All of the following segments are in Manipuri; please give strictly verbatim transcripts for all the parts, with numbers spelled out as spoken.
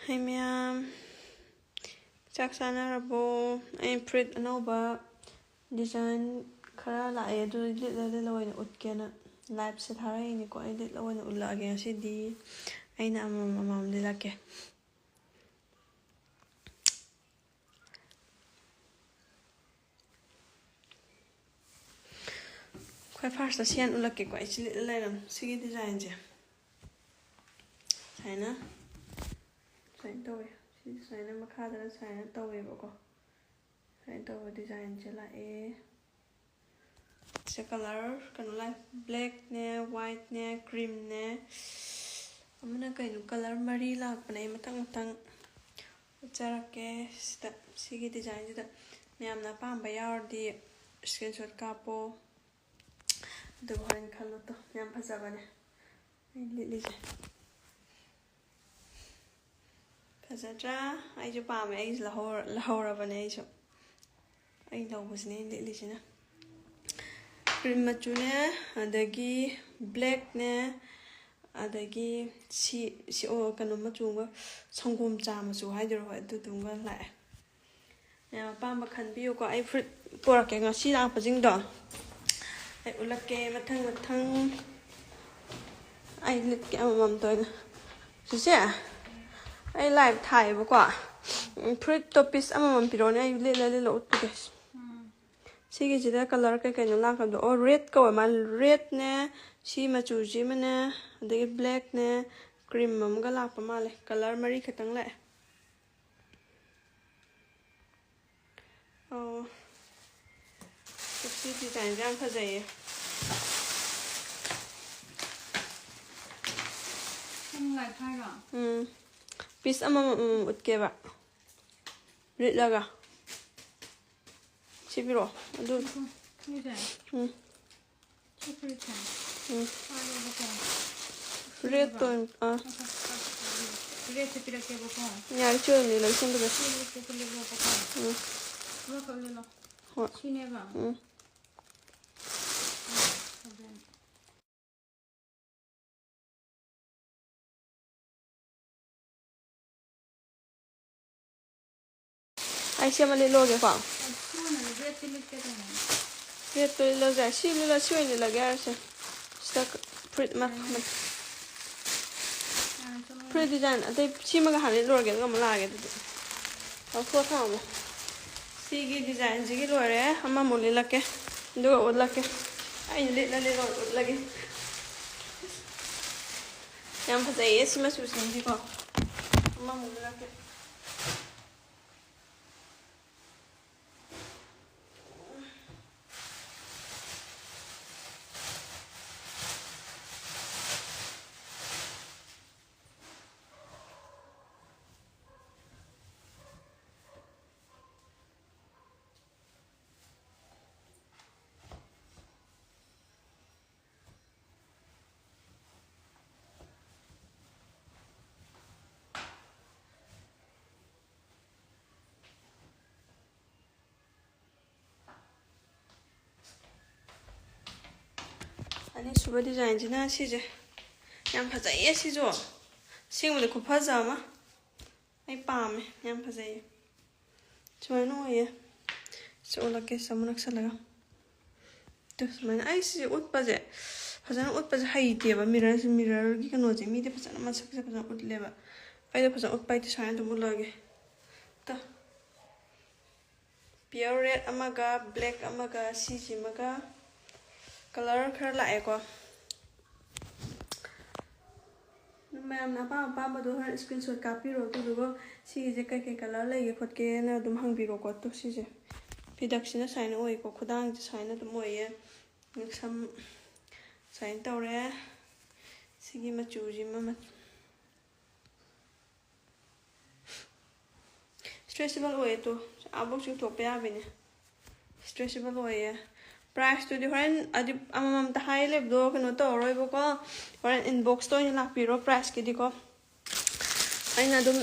ꯍꯩ ꯃꯌꯥꯝ, ꯆꯥꯛ ꯆꯥꯅꯔꯕꯣ? ꯑꯩ ꯐꯨꯔꯤꯠ ꯑꯅꯧꯕ design ꯈꯔ ꯂꯥꯛꯑꯦ, ꯑꯗꯨ ꯂꯤꯠꯂ ꯂꯤꯠꯂ ꯑꯣꯏꯅ ꯎꯠꯀꯦꯅ liveꯁꯦ ꯊꯥꯔꯛꯏꯅꯤꯀꯣ꯫ ꯑꯩ ꯂꯤꯠꯂ ꯑꯣꯏꯅ ꯎꯠꯂꯛꯑꯒꯦ ꯉꯁꯤꯗꯤ꯫ ꯑꯩꯅ ꯑꯃꯃꯝ ꯑꯃꯃꯝ ꯂꯤꯠꯂꯛꯀꯦ꯫ ꯈ꯭ꯋꯥꯏ firstꯇ ꯁꯦꯟ ꯎꯠꯂꯛꯀꯦꯀꯣ꯫ ꯑꯩ ꯁꯤ ꯂꯤꯠꯂ ꯂꯩꯔꯝ-, ꯁꯤꯒꯤ designꯁꯦ ꯁꯨꯃꯥꯏꯅ, ꯁꯨꯃꯥꯏꯅ ꯇꯧꯋꯦ꯫ ꯁꯤ ꯁꯨꯃꯥꯏꯅ ꯃꯈꯥꯗꯅ ꯁꯨꯃꯥꯏꯅ ꯇꯧꯋꯦꯕꯀꯣ꯫ ꯁꯨꯃꯥꯏꯅ ꯇꯧꯕ designꯁꯦ ꯂꯥꯛꯑꯦ꯫ ꯁꯤ colour ꯀꯩꯅꯣ ꯂꯥꯛꯑꯦ, blackꯅꯦ, whiteꯅꯦ, creamꯅꯦ, ꯑꯃꯅ ꯀꯩꯅꯣ, colour ꯃꯔꯤ ꯂꯥꯛꯄꯅꯦ꯫ ꯑꯩ ꯃꯊꯪ ꯃꯊꯪ ꯎꯠꯆꯔꯛꯀꯦ꯫ ꯁꯤꯗ, ꯁꯤꯒꯤ designꯁꯤꯗ ꯃꯌꯥꯝꯅ ꯑꯄꯥꯝꯕ ꯌꯥꯎꯔꯗꯤ screenshot ꯀꯥꯞꯄꯣ꯫ ꯑꯗꯨꯒ ꯍꯣꯔꯦꯟ ꯈꯜꯂꯣ꯫ ꯇꯣ, ꯌꯥꯝ ꯐꯖꯕꯅꯦ ꯑꯩ ꯂꯤꯠꯂꯤꯁꯦ꯫ ꯐꯖꯗ꯭ꯔꯥ? ꯑꯩꯁꯨ ꯄꯥꯝꯃꯦ꯫ ꯑꯩꯁꯨ ꯂꯧꯍꯧꯔ-, ꯂꯧꯍꯧꯔꯕꯅꯦ ꯑꯩꯁꯨ꯫ ꯑꯩ ꯂꯧꯕꯁꯤꯅꯦ ꯑꯩꯅ ꯂꯤꯠꯂꯤꯁꯤꯅ꯫ Cream ꯃꯆꯨꯅꯦ, ꯑꯗꯒꯤ blackꯅꯦ, ꯑꯗꯒꯤ ꯁꯤ, ꯁꯤ, ꯑꯣ, ꯀꯩꯅꯣ ꯃꯆꯨ ꯑꯃꯒ, ꯁꯪꯒꯣꯝ ꯆꯥ ꯃꯆꯨ ꯍꯥꯏꯗꯣꯏꯔꯣ? ꯍꯣꯏ, ꯑꯗꯨꯗꯨꯃꯒ ꯂꯥꯛꯑꯦ꯫ ꯃꯌꯥꯝ ꯑꯄꯥꯝꯕ ꯈꯟꯕꯤꯌꯨꯀꯣ꯫ ꯑꯩ ꯐꯨꯔꯤꯠ ꯄꯣꯔꯛꯀꯦ ꯉꯁꯤ ꯂꯥꯛꯄꯁꯤꯡꯗꯣ꯫ ꯑꯩ ꯎꯠꯂꯛꯀꯦ ꯃꯊꯪ ꯃꯊꯪ꯫ ꯑꯩ ꯂꯤꯠꯀꯦ ꯑꯃꯃꯝꯇ ꯑꯣꯏꯅ꯫ ꯆꯤꯆꯦ, ꯑꯩ live ꯊꯥꯏꯌꯦꯕꯀꯣ꯫ ꯎꯝ, ꯐꯨꯔꯤꯠꯇꯣ piece ꯑꯃꯃꯝ ꯄꯤꯔꯛꯑꯣꯅꯦ, ꯑꯩ ꯂꯤꯠꯂ ꯂꯤꯠꯂ ꯎꯠꯄꯤꯒꯦ꯫ ꯎꯝ꯫ ꯁꯤꯒꯤꯁꯤꯗ colour ꯀꯩ ꯀꯩꯅꯣ ꯂꯥꯛꯀꯗꯣ? ꯑꯣ, red ꯀꯧꯋꯦ ꯃꯥ, redꯅꯦ, ꯁꯤ ꯃꯆꯨꯁꯤꯃꯅꯦ, ꯑꯗꯒꯤ blackꯅꯦ, cream ꯑꯃꯒ ꯂꯥꯛꯄ ꯃꯥꯜꯂꯦ꯫ Colour ꯃꯔꯤ ꯈꯛꯇꯪ ꯂꯥꯛꯑꯦ꯫ ꯑꯣ꯫ ꯁꯤ designꯁꯦ ꯌꯥꯝ ꯐꯖꯩꯌꯦ꯫ ꯅꯪ live ꯊꯥꯏꯔꯣ? ꯎꯝ꯫ Piece ꯑꯃꯃꯝ, ꯑꯃꯃꯝ ꯎꯠꯀꯦꯕ꯫ ꯂꯤꯠꯂꯒ꯫ ꯁꯤ ꯄꯤꯔꯛꯑꯣ꯫ ꯑꯗꯨ꯫ ꯁꯤꯁꯦ? ꯎꯝ꯫ ꯁꯤ ꯐꯨꯔꯤꯠꯁꯦ? ꯎꯝ꯫ ꯄꯥꯏꯔꯣꯕꯀꯣ꯫ Redꯇꯣ ꯑꯣꯏꯅ, ꯑꯥ꯫ ꯉꯥꯏꯈꯣ, ꯉꯥꯏꯈꯣ, ꯉꯥꯏꯈꯣ꯫ Redꯁꯦ ꯄꯤꯔꯛꯀꯦꯕꯀꯣ꯫ ꯌꯥꯔꯦ, ꯁꯤ ꯑꯣꯏꯅ ꯂꯤꯠꯂꯣ, ꯁꯣꯝꯗ ꯂꯩ꯫ ꯁꯤ ꯂꯤꯠꯁꯦ ꯁꯤ ꯂꯤꯠꯂꯣꯕꯀꯣ꯫ ꯎꯝ꯫ ꯑꯃꯈꯛ ꯂꯤꯠꯂꯣ꯫ ꯍꯣꯏ꯫ ꯁꯤꯅꯦꯕ? ꯎꯝ꯫ ꯎꯝ, ꯐꯖꯩ꯫ ꯑꯩ ꯁꯤ ꯑꯃ ꯂꯤꯠꯂꯣꯒꯦꯀꯣ꯫ ꯑꯗꯨꯅꯅꯦ ꯕꯦꯠꯇꯤ ꯂꯤꯠꯀꯦ ꯇꯧꯕꯅꯦ꯫ ꯕꯦꯠꯇꯣ ꯂꯤꯠꯂꯁꯦ꯫ ꯁꯤ ꯂꯤꯠꯂ-, ꯁꯤ ꯑꯣꯏꯅ ꯂꯤꯠꯂꯒꯦ ꯍꯥꯏꯔꯁꯦ꯫ ꯁꯤꯗ ꯐꯨꯔꯤꯠ ꯑꯃ, ꯑꯃ꯫ ꯌꯥꯔꯦ, ꯆꯠꯂꯣ꯫ ꯐꯨꯔꯤꯠ ꯗꯤꯖꯥꯏꯟ ꯑꯇꯩ ꯁꯤꯃꯒ ꯍꯥꯟꯅ ꯂꯤꯠꯂꯨꯔꯒꯦ, ꯑꯗꯨꯒ ꯑꯃꯨꯛ ꯂꯥꯛꯑꯒꯦ ꯑꯗꯨꯗꯤ꯫ ꯂꯧꯊꯣꯛꯑ ꯊꯝꯃꯝꯃꯣ꯫ ꯁꯤꯒꯤ ꯗꯤꯖꯥꯏꯟꯁꯤꯒꯤ ꯂꯣꯏꯔꯦ꯫ ꯑꯃꯃꯨꯛ ꯂꯤꯠꯂꯛꯀꯦ꯫ ꯑꯗꯨꯒ ꯎꯠꯂꯛꯀꯦ꯫ ꯑꯩꯅ ꯂꯤꯠꯂ ꯂꯤꯠꯂ ꯎꯠꯂꯒꯦ꯫ ꯌꯥꯝ ꯐꯖꯩꯌꯦ ꯁꯤ ꯃꯆꯨꯁꯤꯡꯁꯤꯀꯣ꯫ ꯑꯃꯃꯨꯛ ꯂꯤꯠꯂꯛꯀꯦ꯫ ꯑꯅꯤꯁꯨꯕ ꯗꯤꯖꯥꯏꯟꯁꯤꯅ ꯁꯤꯁꯦ꯫ ꯌꯥꯝ ꯐꯖꯩꯌꯦ ꯁꯤꯁꯨ꯫ ꯑꯁꯦꯡꯕꯗ ꯈꯨꯐꯖ ꯑꯃ꯫ ꯑꯩ ꯄꯥꯝꯃꯦ꯫ ꯌꯥꯝ ꯐꯖꯩꯌꯦ꯫ ꯁꯨꯃꯥꯏꯅ ꯑꯣꯏꯌꯦ꯫ ꯁꯤ ꯑꯣꯜꯂꯛꯀꯦ, ꯁꯤ ꯑꯃꯨꯛ ꯅꯛꯁꯜꯂꯒ꯫ ꯇꯨ, ꯁꯨꯃꯥꯏꯅ꯫ ꯑꯩ ꯁꯤꯁꯦ ꯎꯠꯄꯁꯦ, ꯐꯖꯅ ꯎꯠꯄꯁꯦ ꯍꯩꯇꯦꯕ꯫ ꯃꯤꯔꯔꯁꯦ, ꯃꯤꯔꯔꯒꯤ ꯀꯩꯅꯣꯁꯦ ꯃꯤꯗꯤ ꯐꯖꯅ ꯃꯁꯛꯁꯦ ꯐꯖꯅ ꯎꯠꯂꯦꯕ꯫ ꯑꯩꯗꯣ ꯐꯖꯅ ꯎꯠꯄ ꯍꯩꯇꯦ꯫ ꯁꯨꯃꯥꯏꯅ ꯑꯗꯨꯝ ꯎꯠꯂꯛꯑꯒꯦ꯫ ꯇꯨ꯫ Pure red ꯑꯃꯒ, black ꯑꯃꯒ, ꯁꯤꯁꯤꯃꯒ꯫ Colour ꯈꯔ ꯂꯥꯛꯑꯦꯀꯣ꯫ ꯑꯗꯨꯝ ꯃꯌꯥꯝꯅ ꯑꯄꯥꯝ ꯑꯄꯥꯝꯕꯗꯣ ꯍꯣꯔꯦꯟ screenshot ꯀꯥꯞꯄꯤꯔꯣ꯫ ꯑꯗꯨꯗꯨꯒ ꯁꯤꯒꯤꯁꯦ ꯀꯩꯀꯩ colour ꯂꯩꯒꯦ ꯈꯣꯠꯀꯦꯅ ꯑꯗꯨꯝ ꯍꯪꯕꯤꯔꯣꯀꯣ꯫ ꯇꯨ ꯁꯤꯁꯦ꯫ ꯐꯤꯗꯛꯁꯤꯅ ꯁꯨꯃꯥꯏꯅ ꯑꯣꯏꯀꯣ꯫ ꯈꯨꯗꯥꯡꯁꯦ ꯁꯨꯃꯥꯏꯅ ꯑꯗꯨꯝ ꯑꯣꯏꯌꯦ꯫ ꯉꯛꯁꯝ ꯁꯨꯃꯥꯏꯅ ꯇꯧꯔꯦ꯫ ꯁꯤꯒꯤ ꯃꯆꯨꯁꯤꯃ ꯃ-, Stretchable ꯑꯣꯏꯌꯦ ꯇꯣ꯫ ꯑꯥꯕꯨꯛ ꯆꯤꯡꯊꯣꯛꯄ ꯌꯥꯕꯤꯅꯦ꯫ Stretchable ꯑꯣꯏꯌꯦ꯫ Priceꯇꯨꯗꯤ ꯍꯣꯔꯦꯟ ꯑꯗꯤ ꯑꯃꯃꯝꯇ ꯍꯥꯏ ꯂꯩꯕꯗꯣ ꯀꯩꯅꯣ ꯇꯧꯔꯔꯣꯏꯕꯀꯣ꯫ ꯍꯣꯔꯦꯟ inboxꯇ ꯑꯣꯏꯅ ꯂꯥꯛꯄꯤꯔꯣ priceꯀꯤꯗꯤꯀꯣ꯫ ꯑꯩꯅ ꯑꯗꯨꯝ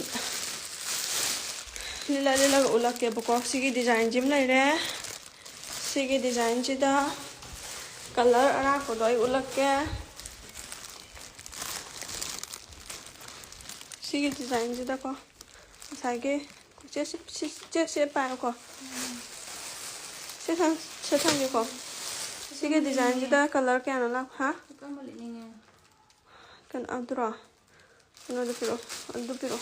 ꯂꯤꯠꯂ ꯂꯤꯠꯂꯒ ꯎꯠꯂꯛꯀꯦꯕꯀꯣ꯫ ꯁꯤꯒꯤ designꯁꯤꯃ ꯂꯩꯔꯦ꯫ ꯁꯤꯒꯤ designꯁꯤꯗ colour ꯑꯔꯥꯛꯄꯗꯣ ꯑꯩ ꯎꯠꯂꯛꯀꯦ꯫ ꯁꯤꯒꯤ designꯁꯤꯗꯀꯣ ꯉꯁꯥꯏꯒꯤ ꯆꯦ ꯁꯤ, ꯁꯤ, ꯆꯦ ꯁꯤ ꯄꯥꯏꯌꯨꯀꯣ꯫ ꯁꯤ ꯊꯝ-, ꯁꯤ ꯊꯝꯒꯦꯀꯣ꯫ ꯁꯤꯒꯤ ꯗꯤꯖꯥꯏꯟꯁꯤꯗ ꯀꯂꯔ ꯀꯌꯥꯅꯣ ꯂꯥꯛ-, ꯍꯥ? ꯀꯔꯝꯕ ꯂꯤꯠꯅꯤꯡꯉꯦ? ꯀꯩꯅꯣ, ꯑꯗꯨꯔꯣ? ꯀꯩꯅꯣꯗꯣ ꯄꯤꯔꯛꯑꯣ, ꯑꯗꯨ ꯄꯤꯔꯛꯑꯣ꯫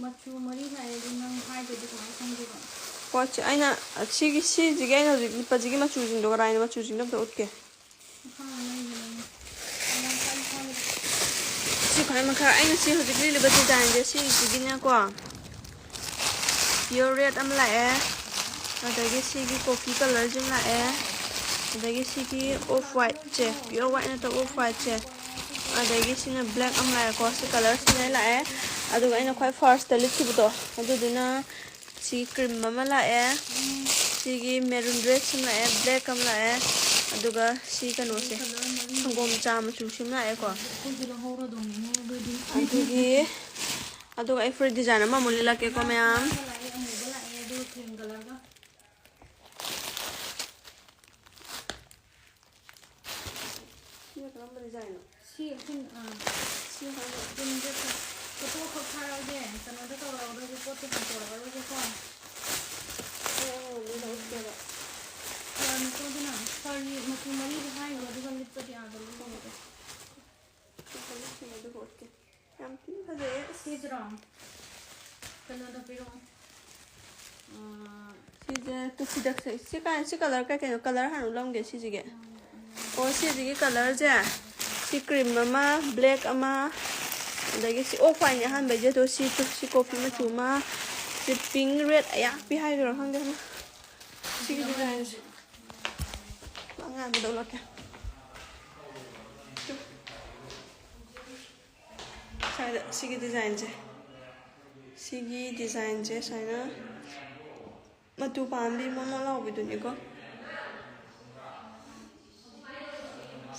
ꯃꯆꯨ ꯃꯔꯤ ꯂꯥꯛꯑꯦ, ꯑꯗꯨ ꯅꯪ ꯍꯥꯏꯗ꯭ꯔꯗꯤ ꯀꯃꯥꯏꯅ ꯈꯪꯗꯣꯏꯕ? ꯄꯣꯠꯁꯦ ꯑꯩꯅ, ꯁꯤꯒꯤ, ꯁꯤꯁꯤꯒꯤ ꯑꯩꯅ ꯍꯧꯖꯤꯛ ꯂꯤꯠꯄꯁꯤꯒꯤ ꯃꯆꯨꯁꯤꯡꯗꯣ ꯀꯗꯥꯏꯅꯣ? ꯃꯆꯨꯁꯤꯡꯗꯣ ꯑꯝꯇ ꯎꯠꯀꯦ꯫ ꯁꯤ ꯈ꯭ꯋꯥꯏ ꯃꯈꯥ, ꯑꯩꯅ ꯁꯤ ꯍꯧꯖꯤꯛ ꯂꯤꯠꯂꯤꯕ ꯗꯤꯖꯥꯏꯟꯁꯦ ꯁꯤꯁꯤꯒꯤꯅꯦꯀꯣ, pure red ꯑꯃ ꯂꯥꯛꯑꯦ, ꯑꯗꯒꯤ ꯁꯤꯒꯤ coffee colourꯁꯤ ꯑꯃ ꯂꯥꯛꯑꯦ, ꯑꯗꯒꯤ ꯁꯤꯒꯤ off whiteꯁꯦ, pure white ꯅꯠꯇꯕ off whiteꯁꯦ, ꯑꯗꯒꯤ ꯁꯤꯅ black ꯑꯃ ꯂꯥꯛꯑꯦꯀꯣ꯫ ꯁꯤ colour ꯁꯤꯡꯉꯩ ꯂꯥꯛꯑꯦ꯫ ꯑꯗꯨꯒ ꯑꯩꯅ ꯈ꯭ꯋꯥꯏ firstꯇ ꯂꯤꯠꯈꯤꯕꯗꯣ, ꯑꯗꯨꯗꯨꯅ ꯁꯤ cream ꯑꯃ ꯂꯥꯛꯑꯦ, ꯁꯤꯒꯤ maroon red ꯑꯃ ꯂꯥꯛꯑꯦ, black ꯑꯃ ꯂꯥꯛꯑꯦ, ꯑꯗꯨꯒ ꯁꯤ ꯀꯩꯅꯣꯁꯦ, ꯁꯪꯒꯣꯝ ꯆꯥ ꯃꯆꯨꯁꯤ ꯑꯃ ꯂꯥꯛꯑꯦꯀꯣ꯫ ꯑꯗꯨꯒꯤ, ꯑꯗꯨꯒ ꯑꯩ ꯐꯨꯔꯤꯠ design ꯑꯃꯃꯨꯛ ꯂꯤꯠꯂꯛꯀꯦꯀꯣ, ꯃꯌꯥꯝ꯫ ꯁꯤꯅ ꯀꯔꯝꯕ designꯅꯣ? ꯁꯤ, ꯁꯤ, ꯑꯥ, ꯁꯤ ꯍꯥꯟꯅ ꯌꯨꯝꯗ ꯐꯣꯇꯣ ꯈꯛ ꯊꯥꯔꯛꯑꯒꯦ, ꯀꯩꯅꯣꯗ ꯇꯧꯔꯛꯑꯔꯣꯏꯒꯦ, ꯄꯣꯠꯇꯣ ꯍꯟꯇꯣꯔꯛꯑꯔꯣꯏꯒꯦꯀꯣ꯫ ꯑꯩ ꯑꯃꯃꯝꯗ ꯂꯧꯔꯛꯀꯦꯕ꯫ ꯐꯔꯅꯤꯀꯣ ꯑꯗꯨꯅ? ꯐꯔꯅꯤ, ꯃꯆꯨ ꯃꯔꯤꯗꯣ ꯍꯥꯏꯈ꯭ꯔꯣ, ꯑꯗꯨꯒ ꯂꯤꯠꯄꯗꯤ ꯑꯥꯗ ꯂꯤꯠꯂꯨꯔꯒꯦ꯫ ꯁꯤ ꯐꯅꯦꯛꯁꯤꯡ ꯑꯗꯨ ꯄꯣꯠꯀꯦ꯫ ꯌꯥꯝ ꯊꯤꯅ ꯐꯖꯩꯌꯦ꯫ ꯑꯁ꯫ ꯁꯤꯁꯤꯔꯣ? ꯀꯩꯅꯣꯗꯣ ꯄꯤꯔꯛꯑꯣ꯫ ꯑꯥ, ꯁꯤꯁꯦ ꯇꯨ ꯐꯤꯗꯛꯁꯦ꯫ ꯁꯤ ꯀꯥꯏ-, ꯁꯤ colour ꯀꯩ ꯀꯩꯅꯣ? Colour ꯍꯥꯟꯅ ꯎꯠꯂꯝꯒꯦ ꯁꯤꯁꯤꯒꯤ꯫ ꯑꯣ, ꯁꯤꯁꯤꯒꯤ colourꯁꯦ, ꯁꯤ cream ꯑꯃ, black ꯑꯃ, ꯑꯗꯒꯤ ꯁꯤ off whiteꯅꯦ ꯑꯍꯥꯟꯕꯩꯁꯦ, ꯑꯗꯣ ꯁꯤ, ꯁꯤ coffee ꯃꯆꯨ ꯑꯃ, ꯁꯤ pink red ꯑꯌꯥꯛꯄꯤ ꯍꯥꯏꯗꯣꯏꯔꯥ ꯈꯪꯗꯦ ꯑꯃ꯫ ꯁꯤꯒꯤ designꯁꯦ꯫ ꯑꯉꯥꯡꯕꯗ ꯎꯠꯂꯛꯀꯦ꯫ ꯁ꯭ꯋꯥꯏꯗ ꯁꯤꯒꯤ designꯁꯦ, ꯁꯤꯒꯤ designꯁꯦ ꯁꯨꯃꯥꯏꯅ ꯃꯇꯨ ꯄꯥꯟꯕꯤ ꯃꯣꯃꯣꯟ ꯂꯥꯎꯕꯤꯗꯨꯅꯤꯀꯣ꯫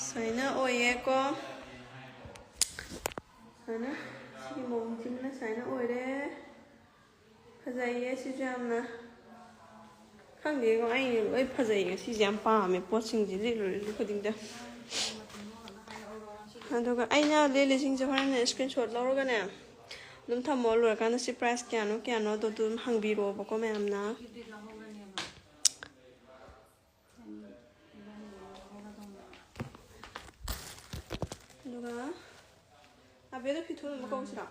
ꯁꯨꯃꯥꯏꯅ ꯑꯣꯏꯌꯦꯀꯣ꯫ ꯁꯨꯃꯥꯏꯅ ꯁꯤꯒꯤ ꯃꯑꯣꯡꯁꯤꯅ ꯁꯨꯃꯥꯏꯅ ꯑꯣꯏꯔꯦ꯫ ꯐꯖꯩꯌꯦ ꯁꯤꯁꯨ ꯌꯥꯝꯅ꯫ ꯈꯪꯗꯦꯉꯣ, ꯑꯩ ꯂꯣꯏ ꯐꯖꯩ ꯉꯁꯤꯁꯦ, ꯌꯥꯝ ꯄꯥꯝꯃꯦ ꯄꯣꯠꯁꯤꯡꯁꯦ ꯂꯤꯠꯂꯨ ꯂꯤꯠꯂꯨ ꯈꯨꯗꯤꯡꯗ꯫ ꯑꯗꯨꯒ ꯑꯩꯅ ꯂꯤꯠꯂꯤꯁꯤꯡꯁꯦ ꯍꯣꯔꯦꯟ screenshot ꯂꯧꯔꯒꯅꯦ, ꯑꯗꯨꯝ ꯊꯝꯃꯣ, ꯂꯣꯏꯔꯀꯥꯟꯗ ꯁꯤ ꯄ꯭ꯔꯥꯏꯁ ꯀꯌꯥꯅꯣ ꯀꯌꯥꯅꯣꯗꯣ ꯑꯗꯨꯝ ꯍꯪꯕꯤꯔꯛꯑꯣꯕꯀꯣ ꯃꯌꯥꯝꯅ꯫ ꯑꯗꯨꯒ ꯑꯕꯦꯗꯣ ꯐꯤ ꯊꯨꯅꯕ ꯀꯧꯁꯤꯔꯣ?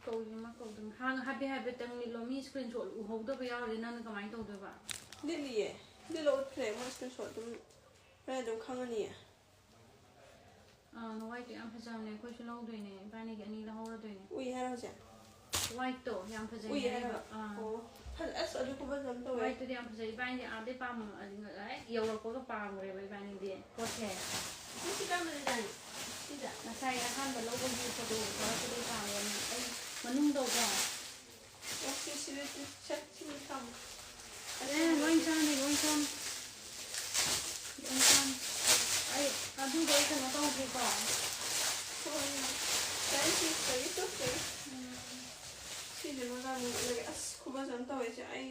ꯀꯧꯗꯨꯅ ꯀꯧꯗꯨꯅ ꯍꯥꯟꯅ ꯍꯥꯏꯐꯦꯠ ꯍꯥꯏꯐꯦꯠꯇꯪ ꯂꯤꯠꯂꯣ꯫ ꯃꯤ ꯁ꯭ꯀ꯭ꯔꯤꯟ ꯁꯣꯠ ꯎꯍꯧꯗꯕ ꯌꯥꯎꯔꯗꯤ ꯅꯪꯅ ꯀꯃꯥꯏꯅ ꯇꯧꯗꯣꯏꯕ? ꯂꯤꯠꯂꯤꯌꯦ꯫ ꯂꯤꯠꯂꯣ, ꯎꯠꯈ꯭ꯔꯦ꯫ ꯃꯣꯏ ꯁ꯭ꯀ꯭ꯔꯤꯟ ꯁꯣꯠ ꯑꯗꯨꯝ ꯍꯣꯔꯦꯟ ꯑꯗꯨꯝ ꯈꯪꯉꯅꯤꯌꯦ꯫ ꯑꯥ, ꯅꯋꯥꯏꯗꯣ ꯌꯥꯝ ꯐꯖꯕꯅꯦ꯫ ꯑꯩꯈꯣꯏꯁꯨ ꯂꯧꯗꯣꯏꯅꯦ꯫ ꯏꯕꯥꯅꯤꯒꯤ ꯑꯅꯤ ꯂꯧꯍꯧꯔꯗꯣꯏꯅꯦ꯫ ꯎꯏ ꯍꯥꯏꯔꯣ ꯍꯧꯖꯤꯛ? ꯋꯥꯏꯠꯇꯣ ꯌꯥꯝ ꯐꯖꯩ ꯎꯏ ꯍꯥꯏꯔꯣ? ꯍꯥꯏꯔꯤꯕ꯫ ꯑꯥ꯫ ꯑꯣ꯫ ꯐꯖ-, ꯑꯁ, ꯑꯗꯨ ꯈꯨꯐꯖ ꯑꯃ ꯇꯧꯋꯦ꯫ ꯋꯥꯏꯠꯇꯨꯗꯤ ꯌꯥꯝ ꯐꯖꯩ꯫ ꯏꯕꯥꯅꯤꯗꯤ ꯑꯥꯗꯩ ꯄꯥꯝꯃ-, ꯑ, ꯍꯦꯛ ꯌꯧꯔꯛꯄꯒ ꯄꯥꯝꯈ꯭ꯔꯦꯕ ꯏꯕꯥꯅꯤꯗꯤ ꯄꯣꯠꯁꯦ꯫ ꯁꯤ ꯀꯔꯝꯕ design? ꯁꯤꯗ? ꯉꯁꯥꯏ ꯑꯍꯥꯟꯕ ꯂꯧꯕꯒꯤ ꯐꯣꯇꯣ ꯊꯥꯔꯛꯄꯗꯩ ꯄꯥꯝꯈ꯭ꯔꯕꯅꯤ꯫ ꯑꯩ ꯃꯅꯨꯡꯗꯧꯀꯣ꯫ ꯑꯣ, ꯁꯤ, ꯁꯤꯗ, ꯁꯤ, ꯁꯦ, ꯁꯤꯗ ꯊꯝꯃꯣ꯫ ꯑꯦ, ꯂꯣꯏ ꯆꯥꯅꯤ, ꯂꯣꯏ ꯆꯥꯅꯤ꯫ ꯂꯣꯏ ꯆꯥꯅꯤ꯫ ꯑꯩ ꯑꯗꯨꯗꯣ ꯑꯩ ꯀꯩꯅꯣ ꯇꯧꯗ꯭ꯔꯤꯀꯣ꯫ ꯍꯣꯏ, ꯌꯥꯏ꯫ ꯁꯤ ꯐꯩ, ꯇꯨ ꯐꯩ꯫ ꯎꯝ꯫ ꯁꯤꯁꯤꯃꯒ ꯑꯗꯨꯝ ꯎꯠꯂꯒꯦ꯫ ꯑꯁ, ꯈꯨꯐꯖ ꯑꯃ ꯇꯧꯋꯦ ꯁꯦ꯫ ꯑꯩ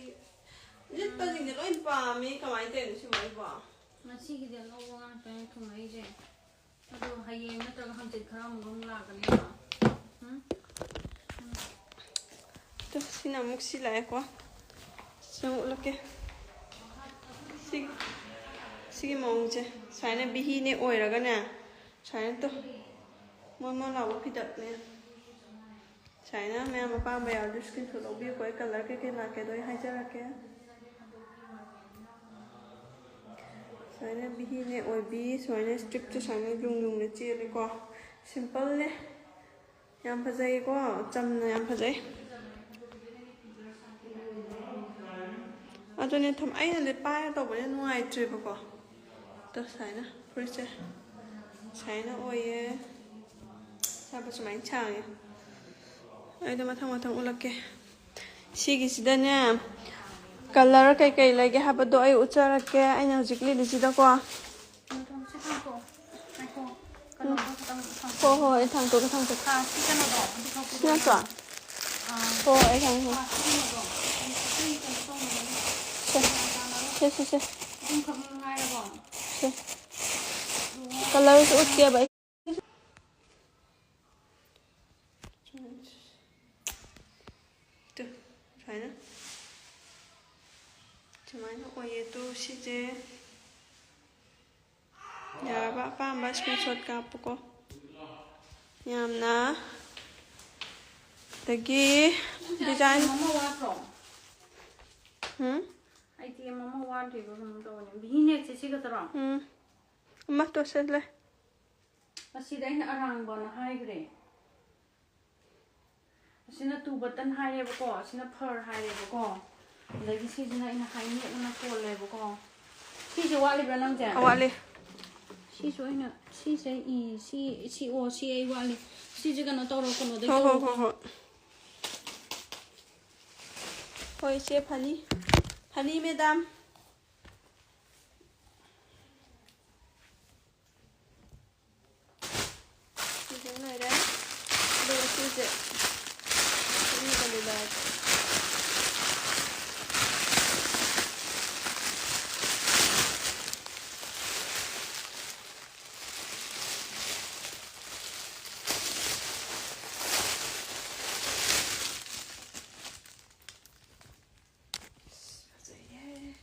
ꯂꯤꯠꯄꯁꯤꯡꯁꯦ ꯂꯣꯏ ꯄꯥꯝꯃꯤ꯫ ꯀꯃꯥꯏꯅ ꯇꯧꯔꯤꯅꯣ ꯁꯤꯕꯣ ꯑꯩꯕꯣ? ꯉꯁꯤꯒꯤꯗꯤ ꯑꯅꯧꯕ ꯉꯥꯛꯇꯅꯦ ꯊꯨꯡꯉꯛꯏꯁꯦ꯫ ꯑꯗꯣ ꯍꯌꯦꯡ ꯅꯠꯇ꯭ꯔꯒ ꯍꯪꯆꯤꯠ ꯈꯔ ꯑꯃꯨꯛ ꯑꯃꯨꯛ ꯂꯥꯛꯀꯅꯦꯕ꯫ ꯎꯝ? ꯇꯨ, ꯁꯤꯅ ꯑꯃꯨꯛ ꯁꯤ ꯂꯥꯛꯑꯦꯀꯣ꯫ ꯁꯤ ꯑꯃꯨꯛ ꯎꯠꯂꯛꯀꯦ꯫ ꯁꯤ, ꯁꯤꯒꯤ ꯃꯑꯣꯡꯁꯦ ꯁꯨꯃꯥꯏꯅ ꯕꯤꯍꯤꯅꯦ ꯑꯣꯏꯔꯒꯅꯦ, ꯁꯨꯃꯥꯏꯅ ꯇꯧ꯫ ꯃꯣꯟ ꯃꯣꯟ ꯂꯥꯎꯕ ꯐꯤꯗꯛꯅꯦ꯫ ꯁꯨꯃꯥꯏꯅ ꯃꯌꯥꯝ ꯑꯄꯥꯝꯕ ꯌꯥꯎꯔꯗꯤ screenshot ꯂꯧꯕꯤꯌꯨꯀꯣ꯫ ꯑꯩ colour ꯀꯩꯀꯩ ꯂꯥꯛꯀꯦꯗꯣ ꯑꯩ ꯍꯥꯏꯖꯔꯛꯀꯦ꯫ ꯁꯨꯃꯥꯏꯅ ꯕꯤꯍꯤꯅꯦ ꯑꯣꯏꯕꯤ, ꯁꯨꯃꯥꯏꯅ stripꯇꯣ ꯁꯨꯃꯥꯏꯅ ꯌꯨꯡ ꯌꯨꯡꯅ ꯆꯦꯜꯂꯦꯀꯣ꯫ Simpleꯅꯦ꯫ ꯌꯥꯝ ꯐꯖꯩꯀꯣ, ꯆꯝꯅ ꯌꯥꯝ ꯐꯖꯩ꯫ ꯑꯗꯨꯅꯦ ꯊꯝ-, ꯑꯩꯅꯗꯤ ꯄꯥꯏꯔ ꯇꯧꯕꯅꯤꯅ ꯅꯨꯡꯉꯥꯏꯇ꯭ꯔꯦꯕꯀꯣ꯫ ꯑꯗꯣ ꯁꯨꯃꯥꯏꯅ ꯐꯨꯔꯤꯠꯁꯦ ꯁꯨꯃꯥꯏꯅ ꯑꯣꯏꯌꯦ꯫ ꯁꯥꯕ ꯁꯨꯃꯥꯏꯅ ꯁꯥꯡꯉꯦ꯫ ꯑꯩꯗꯣ ꯃꯊꯪ ꯃꯊꯪ ꯎꯠꯂꯛꯀꯦ꯫ ꯁꯤꯒꯤꯁꯤꯗꯅꯦ, colour ꯀꯩꯀꯩ ꯂꯩꯒꯦ ꯍꯥꯏꯕꯗꯣ ꯑꯩ ꯎꯠꯆꯔꯛꯀꯦ꯫ ꯑꯩꯅ ꯍꯧꯖꯤꯛ ꯂꯤꯠꯂꯤꯁꯤꯗꯀꯣ꯫ ꯁꯤ ꯊꯥꯡꯇꯣꯛꯑꯣ꯫ ꯉꯥꯏꯈꯣ꯫ ꯀꯩꯅꯣꯗꯣ ꯈꯤꯇꯪ ꯊꯥꯡꯇꯣꯛꯑꯣ꯫ ꯍꯣꯏ, ꯍꯣꯏ, ꯑꯩ ꯊꯥꯡꯇꯣꯛꯀꯦ, ꯊꯥꯡꯇꯣꯛꯀꯦ꯫ ꯐ꯭ꯂꯥꯁꯀꯤ ꯀꯩꯅꯣꯗꯣ ꯑꯗꯨ ꯈꯛ ꯁꯤ ꯅꯠꯇ꯭ꯔꯣ? ꯄꯨꯔꯛꯑꯣ꯫ ꯑꯥ꯫ ꯍꯣꯏ, ꯑꯩ ꯈꯪꯉꯦ, ꯈꯪꯉꯦ꯫ ꯐ꯭ꯂꯥꯁꯀꯤ ꯀꯩꯅꯣꯗꯣ꯫ ꯑꯇꯩ ꯀꯩꯅꯣ ꯇꯧꯅꯕꯅꯤ꯫ ꯁꯦ꯫ ꯁꯦ, ꯁꯦ, ꯁꯦ꯫ ꯑꯗꯨꯝꯈꯛ ꯉꯥꯏꯔꯕꯣ? ꯁꯦ꯫ ꯑꯗꯨꯒ colourꯁꯨ ꯎꯠꯀꯦꯕ ꯑꯩ꯫ ꯁꯨꯃꯥꯏꯅ ꯑꯣꯏꯌꯦ꯫ ꯑꯗꯣ ꯁꯤꯁꯦ ꯌꯥꯔꯕ? ꯑꯄꯥꯝꯕ screenshot ꯀꯥꯞꯄꯨꯀꯣ꯫ ꯌꯥꯝꯅ ꯑꯗꯒꯤ design ꯑꯃ ꯋꯥꯠꯇ꯭ꯔꯣ? ꯎꯝ? ꯑꯩꯗꯤ ꯑꯃ ꯋꯥꯠꯂꯤꯕ ꯀꯩꯅꯣꯝ ꯇꯧꯕꯅꯦ꯫ V-neckꯁꯦ ꯁꯤ ꯈꯛꯇꯔꯣ? ꯎꯝ꯫ ꯑꯃ ꯇꯣꯠꯁꯤꯜꯂꯦ꯫ ꯑꯁꯤꯗ ꯑꯩꯅ ꯑꯔꯥꯡꯕꯅ ꯍꯥꯏꯈ꯭ꯔꯦ꯫ ꯑꯁꯤꯅ two button ꯍꯥꯏꯔꯦꯕꯀꯣ, ꯑꯁꯤꯅ fur ꯍꯥꯏꯔꯦꯕꯀꯣ, ꯑꯗꯒꯤ ꯁꯤꯁꯤꯅ ꯑꯩꯅ high neckꯅ ꯀꯣꯜꯂꯦꯕꯀꯣ꯫ ꯁꯤꯁꯦ ꯋꯥꯠꯂꯤꯕ꯭ꯔꯥ ꯅꯪꯁꯦ? ꯋꯥꯠꯂꯤ꯫ ꯁꯤꯁꯨ ꯑꯩꯅ, ꯁꯤꯁꯦ ꯏ, ꯁꯤ, ꯁꯤ ꯑꯣ, ꯁꯤ ꯑꯩ ꯋꯥꯠꯂꯤ꯫ ꯁꯤꯁꯦ ꯀꯩꯅꯣ ꯇꯧꯔꯣ, ꯀꯩꯅꯣꯗꯩ ꯍꯣ, ꯍꯣ, ꯇꯧꯔꯣꯀꯣ꯫ ꯍꯣ, ꯍꯣ꯫ ꯍꯣꯏ, ꯏꯆꯦ ꯐꯅꯤ꯫ ꯐꯅꯤ, madam꯫ ꯁꯤꯁꯦ ꯂꯣꯏꯔꯦ꯫ ꯑꯗꯨꯒ ꯁꯤꯁꯦ ꯑꯅꯤꯒ ꯂꯤꯂꯥꯁꯦ꯫ ꯑꯁ, ꯐꯖꯩꯌꯦ꯫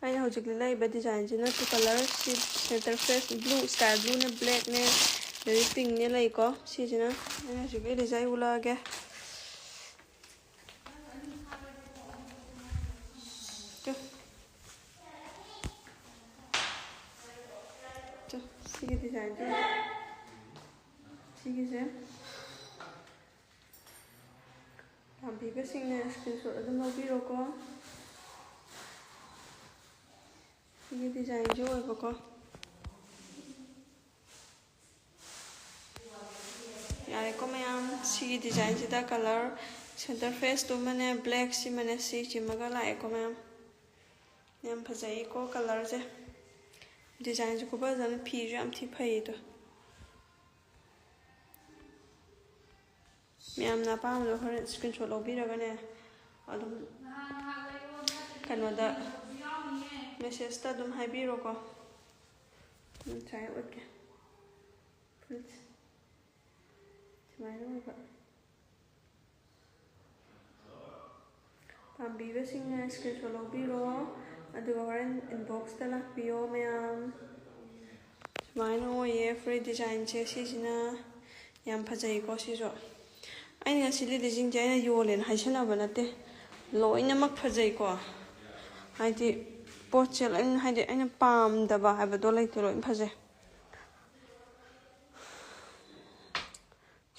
ꯑꯩꯅ ꯍꯧꯖꯤꯛ ꯂꯤꯠꯂꯛꯏꯕ designꯁꯤꯅ two colour, ꯁꯤ center face blue, sky blueꯅꯦ, blackꯅꯦ, ꯑꯗꯒꯤ pinkꯅꯦ ꯂꯩꯀꯣ꯫ ꯁꯤꯁꯤꯅ ꯑꯩꯅ ꯍꯧꯖꯤꯛ ꯂꯤꯠꯂꯤꯁꯦ ꯑꯩ ꯎꯠꯂꯛꯑꯒꯦ꯫ ꯇꯨ꯫ ꯇꯨ, ꯁꯤꯒꯤ designꯁꯦ, ꯁꯤꯒꯤꯁꯦ ꯄꯥꯝꯕꯤꯕꯁꯤꯡꯅ screenshot ꯑꯗꯨꯝ ꯂꯧꯕꯤꯔꯣꯀꯣ꯫ ꯁꯤꯒꯤ designꯁꯦ ꯑꯣꯏꯕꯀꯣ꯫ ꯌꯥꯔꯦꯀꯣ ꯃꯌꯥꯝ, ꯁꯤꯒꯤ designꯁꯤꯗ colour, center faceꯇꯨꯃꯅꯦ, black ꯁꯤꯃꯅꯦ, ꯁꯤꯁꯤꯃꯒ ꯂꯥꯛꯑꯦꯀꯣ ꯃꯌꯥꯝ꯫ ꯌꯥꯝ ꯐꯖꯩꯀꯣ colourꯁꯦ꯫ Designꯁꯦ ꯈꯨꯐꯖ ꯑꯃ, ꯐꯤꯁꯨ ꯌꯥꯝ ꯊꯤ ꯐꯩꯌꯦ ꯑꯗꯣ꯫ ꯃꯌꯥꯝꯅ ꯑꯄꯥꯝꯕꯗꯣ ꯍꯣꯔꯦꯟ screenshot ꯂꯧꯕꯤꯔꯒꯅꯦ, ꯑꯗꯨꯝ ꯀꯩꯅꯣꯗ ꯃꯦꯁꯦꯖꯇ ꯑꯗꯨꯝ ꯍꯥꯏꯕꯤꯔꯣꯀꯣ꯫ ꯎꯝ, ꯁꯨꯃꯥꯏꯅ ꯎꯠꯀꯦ꯫ ꯐꯨꯔꯤꯠꯁꯦ ꯁꯨꯃꯥꯏꯅ ꯑꯣꯏꯕ꯫ ꯄꯥꯝꯕꯤꯕꯁꯤꯡꯅ ꯁ꯭ꯀ꯭ꯔꯤꯟꯁꯣꯠ ꯂꯧꯕꯤꯔꯣ, ꯑꯗꯨꯒ ꯍꯣꯔꯦꯟ ꯏꯟꯕꯣꯛꯁꯇ ꯂꯥꯛꯄꯤꯌꯣ ꯃꯌꯥꯝ꯫ ꯁꯨꯃꯥꯏꯅ ꯑꯣꯏꯌꯦ ꯐꯨꯔꯤꯠ ꯗꯤꯖꯥꯏꯟꯁꯦ꯫ ꯁꯤꯁꯤꯅ ꯌꯥꯝ ꯐꯖꯩꯀꯣ ꯁꯤꯁꯨ꯫ ꯑꯩꯅ ꯉꯁꯤ ꯂꯤꯠꯂꯤꯁꯤꯡꯁꯦ ꯑꯩꯅ ꯌꯣꯜꯂꯦꯅ ꯍꯥꯏꯁꯟꯅꯕ ꯅꯠꯇꯦ, ꯂꯣꯏꯅꯃꯛ ꯐꯖꯩꯀꯣ꯫ ꯍꯥꯏꯗꯤ ꯄꯣꯠꯁꯦ ꯂꯣꯏꯅ, ꯍꯥꯏꯗꯤ ꯑꯩꯅ ꯄꯥꯝꯗꯕ ꯍꯥꯏꯕꯗꯣ ꯂꯩꯇꯦ, ꯂꯣꯏꯅ ꯐꯖꯩ꯫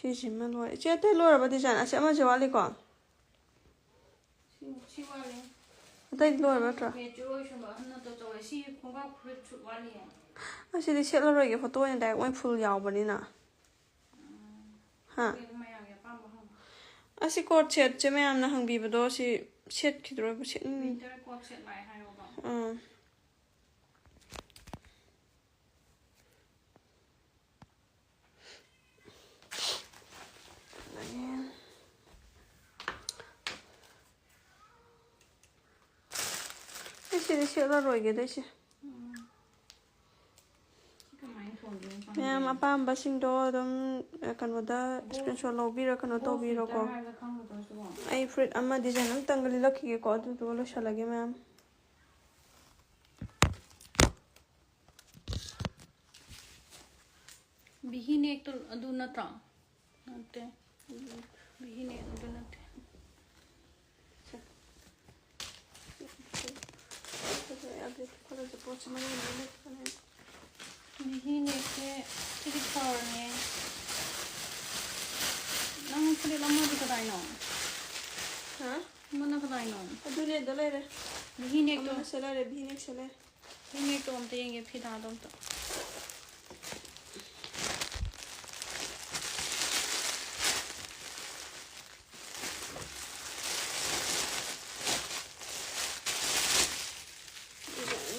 ꯁꯤꯁꯤꯃ ꯂꯣꯏꯔꯦ꯫ ꯏꯆꯦ, ꯑꯇꯩ ꯂꯣꯏꯔꯕ ꯗꯤꯖꯥꯏꯟ? ꯑꯁꯤ ꯑꯃꯁꯦ ꯋꯥꯠꯂꯤꯀꯣ? ꯁꯤ ꯁꯤ ꯋꯥꯠꯂꯤ꯫ ꯑꯇꯩꯗꯤ ꯂꯣꯏꯔꯕ ꯅꯠꯇ꯭ꯔꯣ? ꯃꯦꯆꯨꯔ ꯑꯣꯏꯁꯟꯕ ꯑꯍꯟ ꯅꯠꯇ ꯇꯧꯔꯦ꯫ ꯁꯤ ꯈꯣꯡꯒ꯭ꯔꯥꯎ ꯐꯨꯔꯤꯠ ꯁꯨꯠ ꯋꯥꯠꯂꯤꯌꯦ꯫ ꯑꯁꯤꯗꯤ ꯁꯦꯠꯂꯔꯣꯏꯒꯦ, ꯐꯣꯇꯣ ꯑꯣꯏꯅ ꯗꯥꯏꯔꯦꯛ ꯃꯣꯏ ꯐꯨꯜ ꯌꯥꯎꯕꯅꯤꯅ꯫ ꯍꯥ? ꯑꯗꯨ ꯃꯌꯥꯝꯒꯤ ꯑꯄꯥꯝꯕ ꯍꯪꯉꯣ꯫ ꯑꯁꯤ ꯀꯣꯠ ꯁꯦꯠꯁꯦ ꯃꯌꯥꯝꯅ ꯍꯪꯕꯤꯕꯗꯣ ꯁꯤ ꯁꯦꯠꯈꯤꯗ꯭ꯔꯣꯏꯕ, ꯁꯦꯠꯅꯤꯡ- ꯋꯤꯟꯇꯔ ꯀꯣꯠ ꯁꯦꯠ ꯂꯥꯛꯑꯦ ꯍꯥꯏꯌꯣꯕ꯫ ꯑꯥ꯫ ꯑꯩ ꯁꯤꯗꯤ ꯁꯦꯠꯂꯔꯣꯏꯒꯦꯗ ꯑꯩꯁꯦ꯫ ꯎꯝ꯫ ꯁꯤ ꯀꯃꯥꯏꯅ ꯊꯣꯡꯗꯣꯏꯅꯣ ꯃꯌꯥꯝ ꯈꯪꯗꯦ꯫ ꯑꯄꯥꯝꯕꯁꯤꯡꯗꯣ ꯑꯗꯨꯝ ꯀꯩꯅꯣꯗ ꯁ꯭ꯀ꯭ꯔꯤꯟꯁꯣꯠ ꯂꯧꯕꯤꯔ ꯀꯩꯅꯣ ꯒꯣꯜꯐ ꯇꯧꯕꯤꯔꯣꯀꯣ꯫ ꯐꯤꯜꯇꯔ ꯍꯥꯏꯕ꯭ꯔꯥ ꯈꯪꯗꯕ꯭ꯔꯥ ꯁꯤꯕꯣ? ꯑꯩ ꯐꯨꯔꯤꯠ ꯑꯃ ꯗꯤꯖꯥꯏꯟ ꯑꯃꯇꯪꯒ ꯂꯤꯠꯂꯛꯈꯤꯒꯦꯀꯣ, ꯑꯗꯨꯗꯨꯒ ꯂꯣꯏꯁꯤꯜꯂꯒꯦ ꯃꯌꯥꯝ꯫ ꯚꯤꯍꯤ ꯅꯦꯛꯇꯣ ꯑꯗꯨ ꯅꯠꯇ꯭ꯔꯣ? ꯅꯠꯇꯦ꯫ ꯚꯤꯍꯤ ꯅꯦꯛ ꯑꯗꯨ ꯅꯠꯇꯦ꯫ ꯄꯣꯠꯁꯦ ꯃꯔꯥꯡ ꯃꯔꯥꯡ ꯂꯩꯇꯕꯅꯦ꯫ ꯚꯤꯍꯤ ꯅꯦꯛꯁꯦ ꯁꯤꯗꯤ ꯐꯔꯅꯦ꯫ ꯅꯪ ꯐꯨꯔꯤꯠ ꯑꯃꯗꯤ ꯀꯗꯥꯏꯅꯣ? ꯍꯥ? ꯑꯃꯅ ꯀꯗꯥꯏꯅꯣ? ꯑꯗꯨꯅꯦ, ꯑꯗ ꯂꯩꯔꯦ꯫ ꯚꯤꯍꯤ ꯅꯦꯛꯇꯣ꯫ ꯑꯃꯅ ꯁꯤ ꯂꯩꯔꯦ, ꯚꯤ ꯅꯦꯛ ꯁꯤ ꯂꯩꯔꯦ꯫ ꯚꯤ ꯅꯦꯛꯇꯣ ꯑꯝꯇ ꯌꯦꯡꯒꯦ, ꯐꯤꯗꯥꯗꯣ ꯑꯝꯇ꯫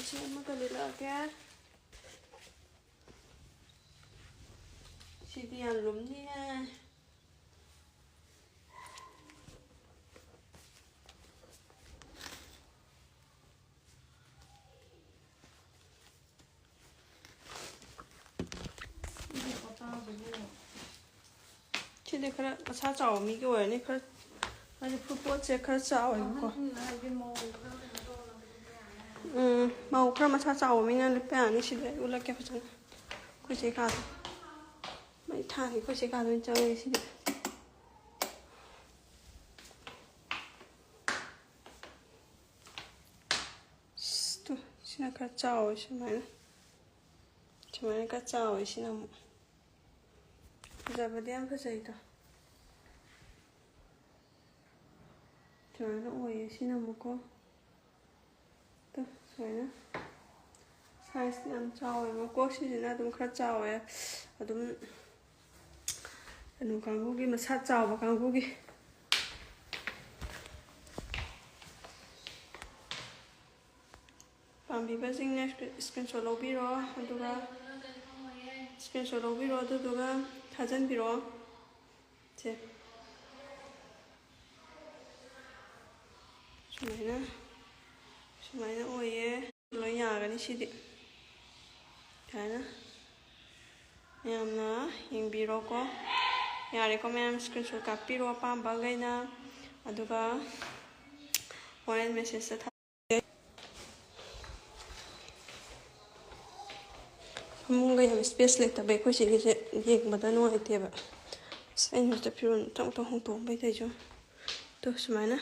ꯗꯤꯖꯥꯏꯟꯁꯦ ꯑꯃꯒ ꯂꯤꯠꯂꯛꯑꯒꯦ꯫ ꯁꯤꯗꯤ ꯌꯥꯝ ꯂꯨꯝꯅꯤꯍꯦ꯫ ꯁꯤꯗꯤ ꯈꯔ ꯃꯁꯥ ꯆꯥꯎꯕ ꯃꯤꯒꯤ ꯑꯣꯏꯔꯅꯤ꯫ ꯈꯔ ꯃꯅꯤꯄꯨꯔ ꯄꯣꯠꯁꯦ ꯈꯔ ꯆꯥꯎꯋꯦꯕꯀꯣ꯫ ꯎꯝ, ꯃꯧ ꯈꯔ ꯃꯁꯥ ꯆꯥꯎꯕ ꯃꯤꯅ ꯂꯤꯠꯄ ꯌꯥꯅꯤ꯫ ꯁꯤꯗꯤ ꯑꯩ ꯎꯠꯂꯛꯀꯦ ꯐꯖꯅ꯫ ꯑꯩꯈꯣꯏ ꯆꯦ ꯀꯥꯗ ꯃꯩ ꯊꯥꯒꯦ꯫ ꯑꯩꯈꯣꯏ ꯆꯦ ꯀꯥꯗ ꯑꯣꯏꯅ ꯆꯪꯉꯒꯦ ꯁꯤꯗꯤ꯫ ꯇꯨ, ꯁꯤꯅ ꯈꯔ ꯆꯥꯎꯋꯦ꯫ ꯁꯨꯃꯥꯏꯅ ꯁꯨꯃꯥꯏꯅ ꯈꯔ ꯆꯥꯎꯋꯦ꯫ ꯁꯤꯅ ꯑꯃꯨꯛ ꯐꯖꯕꯗꯤ ꯌꯥꯝ ꯐꯖꯩꯗꯣ꯫ ꯁꯨꯃꯥꯏꯅ ꯑꯣꯏꯌꯦ ꯁꯤꯅ ꯑꯃꯨꯛꯀꯣ꯫ ꯇꯨ, ꯁꯨꯃꯥꯏꯅ ꯁꯥꯏꯖ ꯌꯥꯝ ꯆꯥꯎꯋꯦꯕꯀꯣ꯫ ꯁꯤꯁꯤꯅ ꯑꯗꯨꯝ ꯈꯔ ꯆꯥꯎꯋꯦ꯫ ꯑꯗꯨꯝ ꯀꯩꯅꯣ ꯀꯥꯡꯕꯨꯒꯤ, ꯃꯁꯥ ꯆꯥꯎꯕ ꯀꯥꯡꯕꯨꯒꯤ꯫ ꯄꯥꯝꯕꯤꯕꯁꯤꯡꯅ screenshot ꯂꯧꯕꯤꯔꯣ, ꯑꯗꯨꯒ screenshot ꯂꯧꯕꯤꯔꯣ, ꯑꯗꯨꯗꯨꯒ ꯊꯥꯖꯤꯟꯕꯤꯔꯛꯑꯣ꯫ ꯁꯦ, ꯁꯨꯃꯥꯏꯅ ꯁꯨꯃꯥꯏꯅ ꯑꯣꯏꯌꯦ꯫ ꯂꯣꯏ ꯌꯥꯒꯅꯤ ꯁꯤꯗꯤ꯫ ꯁꯨꯃꯥꯏꯅ ꯃꯌꯥꯝꯅ ꯌꯦꯡꯕꯤꯔꯣꯀꯣ꯫ ꯌꯥꯔꯦꯀꯣ ꯃꯌꯥꯝ, screenshot ꯀꯥꯞꯄꯤꯔꯣ ꯑꯄꯥꯝꯕꯈꯩꯅ꯫ ꯑꯗꯨꯒ ꯍꯣꯔꯦꯟ messageꯇ ꯊꯥ-, ꯐꯃꯨꯡꯒ ꯌꯥꯝ space ꯂꯩꯇꯕ ꯑꯩꯈꯣꯏ ꯁꯤꯒꯤꯁꯦ ꯌꯦꯡꯕꯗ ꯅꯨꯡꯉꯥꯏꯇꯦꯕ꯫ ꯑꯁ, ꯑꯩꯅ ꯍꯧꯖꯤꯛꯇ ꯐꯤꯔꯣꯜ ꯃꯊꯪ ꯃꯊꯪ ꯍꯣꯡꯗꯣꯛꯑꯝꯕꯩ ꯇꯧꯔꯤꯁꯦ꯫ ꯇꯣ, ꯁꯨꯃꯥꯏꯅ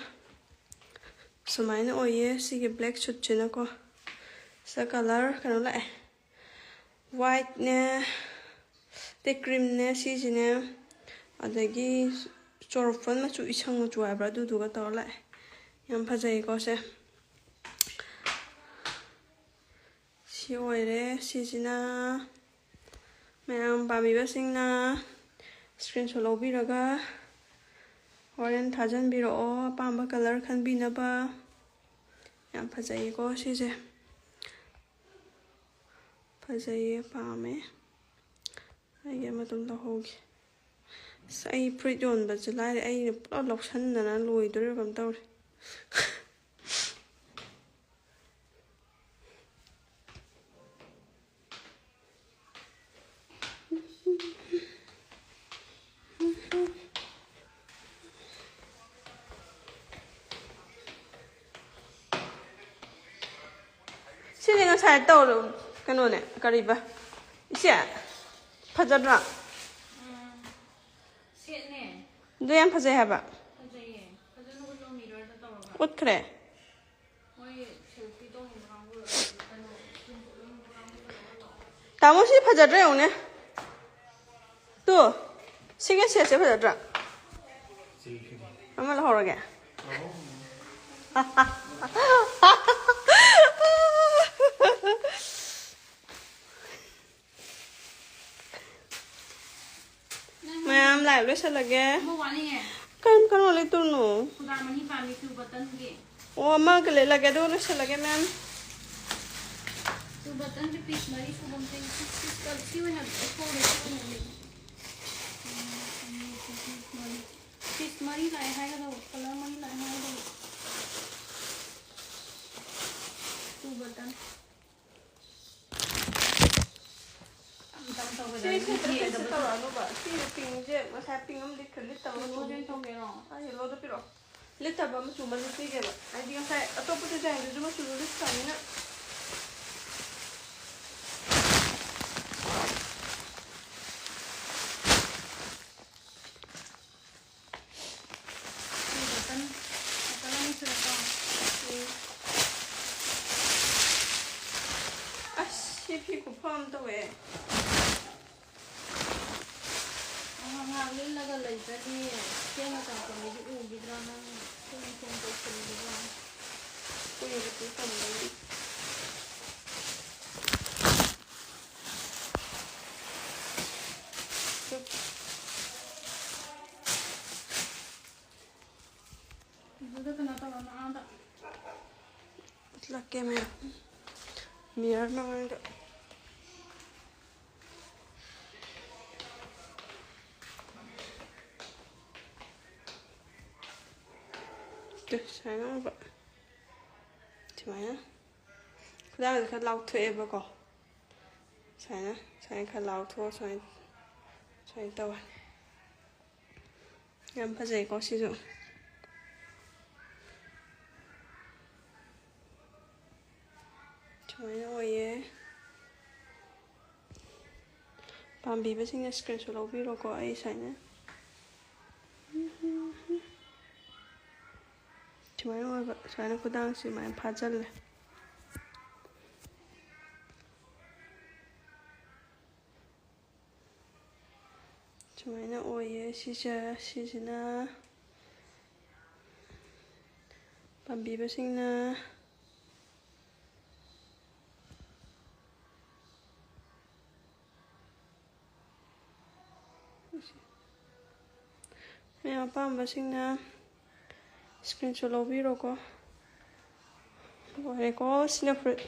ꯁꯨꯃꯥꯏꯅ ꯑꯣꯏꯌꯦ ꯁꯤꯒꯤ black suitꯁꯤꯅꯀꯣ꯫ ꯁꯤꯗ colour ꯀꯩꯅꯣ ꯂꯥꯛꯑꯦ, whiteꯅꯦ, ꯑꯇꯩ creamꯅꯦ, ꯁꯤꯁꯤꯅꯦ, ꯑꯗꯒꯤ ꯆꯣꯔꯐꯣꯟ ꯃꯆꯨ, ꯏꯁꯪ ꯃꯆꯨ ꯍꯥꯏꯕ꯭ꯔꯥ, ꯑꯗꯨꯗꯨꯒ ꯇꯧꯔ ꯂꯥꯛꯑꯦ꯫ ꯌꯥꯝ ꯐꯖꯩꯀꯣ ꯁꯦ꯫ ꯁꯤ ꯑꯣꯏꯔꯦ꯫ ꯁꯤꯁꯤꯅ ꯃꯌꯥꯝ ꯄꯥꯝꯕꯤꯕꯁꯤꯡꯅ screenshot ꯂꯧꯕꯤꯔꯒ ꯍꯣꯔꯦꯟ ꯊꯥꯖꯤꯟꯕꯤꯔꯛꯑꯣ ꯑꯄꯥꯝꯕ colour ꯈꯟꯕꯤꯅꯕ꯫ ꯌꯥꯝ ꯐꯖꯩꯌꯦꯀꯣ ꯁꯤꯁꯦ꯫ ꯐꯖꯩꯌꯦ, ꯄꯥꯝꯃꯦ꯫ ꯑꯩꯒꯤ ꯑꯃ ꯑꯗꯨꯝ ꯂꯧꯍꯧꯒꯦ꯫ ꯑꯁ, ꯑꯩ ꯐꯨꯔꯤꯠ ꯌꯣꯟꯕꯁꯦ ꯂꯥꯏꯔꯦ, ꯑꯩꯅ ꯄꯨꯂꯞ ꯂꯧꯁꯟꯗꯅ ꯂꯣꯏꯗꯣꯔꯤꯕ ꯀꯩꯅꯣꯝ ꯇꯧꯔꯦ꯫ ꯇꯧꯔꯣ꯫ ꯀꯩꯅꯣꯅꯦ, ꯀꯔꯤꯕ? ꯏꯆꯦ, ꯐꯖꯗ꯭ꯔꯥ? ꯁꯦꯠꯅꯦ꯫ ꯑꯗꯨ ꯌꯥꯝ ꯐꯖꯩ ꯍꯥꯏꯕ꯫ ꯐꯖꯩꯌꯦ꯫ ꯐꯖꯅ ꯎꯠꯂꯣ, ꯃꯤꯔꯔꯗ ꯇꯧꯔꯒ꯫ ꯎꯠꯈ꯭ꯔꯦ꯫ ꯃꯣꯏ ꯁꯦꯜꯐꯤ ꯇꯧꯅꯤꯡꯕ ꯀꯥꯡꯕꯨ, ꯀꯩꯅꯣ, ꯇꯥꯃꯣ, ꯁꯤ ꯐꯖꯗ꯭ꯔꯥ ꯌꯦꯡꯉꯨꯅꯦ꯫ ꯇꯨ, ꯁꯤꯒꯤ ꯁꯦꯠꯁꯦ ꯐꯖꯗ꯭ꯔꯥ? ꯑꯃ ꯂꯧꯍꯧꯔꯒꯦ꯫ ꯃꯌꯥꯝ, ꯂꯥꯏꯚ ꯂꯣꯏꯁꯤꯜꯂꯒꯦ꯫ ꯑꯃ ꯋꯥꯠꯂꯤꯌꯦ꯫ ꯀꯔꯝ ꯀꯔꯝꯕ ꯂꯩꯇꯣꯏꯅꯣ? ꯈꯨꯗꯥ ꯃꯅꯤ ꯄꯥꯝꯃꯤ ꯇꯨ ꯕꯇꯟꯒꯤ꯫ ꯑꯣ, ꯑꯃꯒ ꯂꯤꯠꯂꯒꯦ, ꯑꯗꯨꯒ ꯂꯣꯏꯁꯤꯜꯂꯒꯦ, ꯃꯦꯝ꯫ ꯇꯨ ꯕꯇꯟꯒꯤ ꯄꯤꯁ ꯃꯔꯤ ꯁꯨꯕ ꯑꯝꯇ ꯌꯦꯡꯁꯤ꯫ ꯁꯤ, ꯁꯤ, ꯁꯤ ꯑꯣꯏꯅ ꯐꯣꯜꯗ ꯁꯤ ꯑꯣꯏꯅ ꯂꯩ꯫ ꯄꯤꯁ ꯃꯔꯤ ꯂꯥꯛꯑꯦ ꯍꯥꯏꯒꯗꯧꯕ, ꯀꯂꯔ ꯃꯔꯤ ꯂꯥꯛꯑꯦ ꯍꯥꯏꯒꯗꯧꯕ꯫ Two button. ꯁꯤ ꯁꯦꯠꯇ꯭ꯔ ꯀꯩꯁꯨ ꯇꯧꯔꯛꯑꯅꯨꯕ꯫ ꯁꯤ ꯄꯤꯡꯁꯦ ꯉꯁꯥꯏ ꯄꯤꯡ ꯑꯃ ꯂꯤꯠꯈ꯭ꯔꯦ, ꯂꯤꯠꯇꯕ ꯃꯆꯨ꯫ ꯌꯦꯜꯂꯣꯗ ꯑꯣꯏꯅ ꯇꯧꯒꯦꯔꯣ? ꯑꯥ, ꯌꯦꯜꯂꯣꯗ ꯄꯤꯔꯛꯑꯣ꯫ ꯂꯤꯠꯇꯕ ꯃꯆꯨ ꯑꯃ ꯂꯤꯠꯄꯤꯒꯦꯕ꯫ ꯍꯥꯏꯗꯤ ꯉꯁꯥꯏ ꯑꯇꯣꯞꯄ ꯗꯤꯖꯥꯏꯟꯗꯨꯁꯨ ꯃꯆꯨꯗꯣ ꯂꯤꯠꯈ꯭ꯔꯕꯅꯤꯅ꯫ ꯁꯤ ꯕꯇꯟ, ꯕꯇꯟ ꯑꯅꯤ ꯁꯨꯔꯦꯀꯣ꯫ ꯎꯝ꯫ ꯑꯁ, ꯁꯤ ꯐꯤ ꯈꯨꯐ ꯑꯃ ꯇꯧꯋꯦ꯫ ꯉꯥꯏꯍꯥꯛ ꯉꯥꯏꯍꯥꯛ ꯂꯤꯠꯂꯒ ꯂꯩꯇ꯭ꯔꯗꯤ ꯊꯦꯡꯅ ꯆꯪꯉꯛꯄ ꯃꯤꯗꯤ ꯎꯈꯤꯗ꯭ꯔꯥ ꯅꯪ? ꯊꯦꯡ ꯊꯦꯡ ꯇꯧꯁꯤꯜꯂꯤꯗꯨꯕꯣ꯫ ꯀꯨꯏꯅ ꯁꯨꯝ ꯊꯝꯕꯒꯤ꯫ ꯑꯗꯨꯗ ꯀꯩꯅꯣ ꯇꯧꯔꯣ, ꯅꯪ ꯑꯥꯗ꯫ ꯎꯠꯂꯛꯀꯦ ꯃꯌꯥꯝ꯫ ꯃꯤꯔꯔ ꯃꯃꯥꯡꯗ꯫ ꯇꯨ, ꯁꯨꯃꯥꯏꯅ ꯑꯣꯏꯕ꯫ ꯁꯨꯃꯥꯏꯅ꯫ ꯈꯨꯗꯥꯡꯁꯦ ꯈꯔ ꯂꯥꯎꯊꯣꯛꯑꯦꯕꯀꯣ꯫ ꯁꯨꯃꯥꯏꯅ, ꯁꯨꯃꯥꯏꯅ ꯈꯔ ꯂꯥꯎꯊꯣꯛꯑ ꯁꯨꯃꯥꯏꯅ, ꯁꯨꯃꯥꯏꯅ ꯇꯧꯋꯦ꯫ ꯌꯥꯝ ꯐꯖꯩꯀꯣ ꯁꯤꯁꯨ꯫ ꯁꯤ ꯁꯨꯃꯥꯏꯅ ꯑꯣꯏꯌꯦ꯫ ꯄꯥꯝꯕꯤꯕꯁꯤꯡꯅ screenshot ꯂꯧꯕꯤꯔꯣꯀꯣ꯫ ꯑꯩ ꯁꯨꯃꯥꯏꯅ, ꯁꯨꯃꯥꯏꯅ ꯑꯣꯏꯕ, ꯁꯨꯃꯥꯏꯅ ꯈꯨꯗꯥꯡꯁꯤ ꯁꯨꯃꯥꯏꯅ ꯐꯥꯖꯤꯜꯂꯦ꯫ ꯁꯨꯃꯥꯏꯅ ꯑꯣꯏꯌꯦ꯫ ꯁꯤꯁꯦ, ꯁꯤꯁꯤꯅ ꯄꯥꯝꯕꯤꯕꯁꯤꯡꯅ, ꯃꯌꯥꯝ ꯑꯄꯥꯝꯕꯁꯤꯡꯅ screenshot ꯂꯧꯕꯤꯔꯣꯀꯣ꯫ ꯂꯣꯏꯔꯦꯀꯣ꯫ ꯁꯤꯅ ꯐꯨꯔꯤꯠ꯫